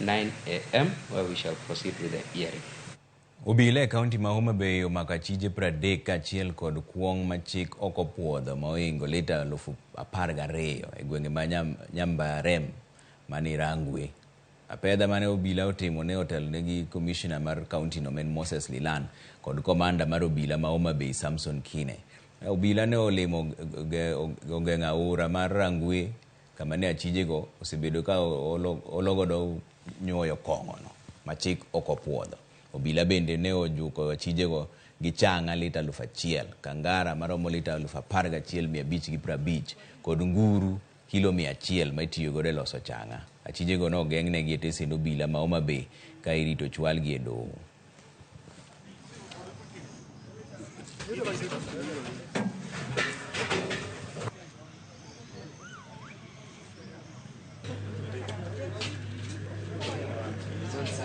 9 a.m., where we shall proceed with the hearing. Obila e kaunti ma Homa Bay omako achije 30 kaachiel kod kuong' ma chik ok opuodho ma ohingo lita 12,000 e gwenge ma Nyambarem mani Rangwe. Apedha mane obila otimo ne otelone gi komishina mar kaunti no men Moses Lilan kod komanda mar obila ma Homa Bay Samson Kine. Obila ne olimo ogeng'o aora mar Rangwe kama ne achijego osebedo ka ologodo nyuoyo kong'o no ma chik ok opuodho. Obila bende ne ojuko achijego gi chang'a lita 1000, kangara maromo lita 11,550 kod nguru kilo 100 ma itiyo godo e loso chang'a. Achijego ne ogeng'negi e tesend obila ma Homa Bay ka irito chwalgi e doho.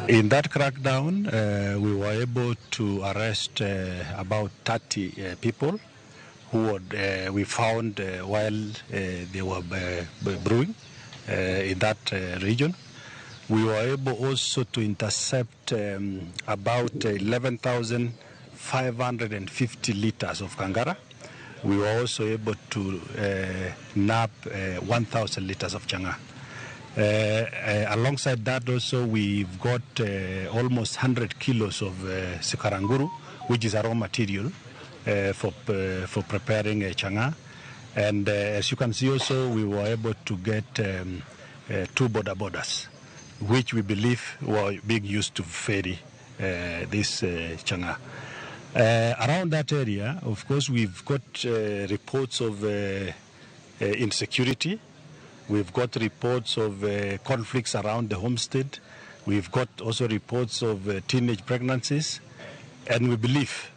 In that crackdown, we were able to arrest about 30 people who we found while they were brewing in that region. We were able also to intercept about 11,550 liters of kangara. We were also able to nab 1,000 liters of changa. Alongside that also, we've got almost 100 kilos of sikaranguru, which is a raw material for preparing a changa. And as you can see also, we were able to get 2 boda bodas, which we believe were being used to ferry this changa. Around that area, of course, we've got reports of insecurity. We've got reports of conflicts around the homestead. We've got also reports of teenage pregnancies. And we believe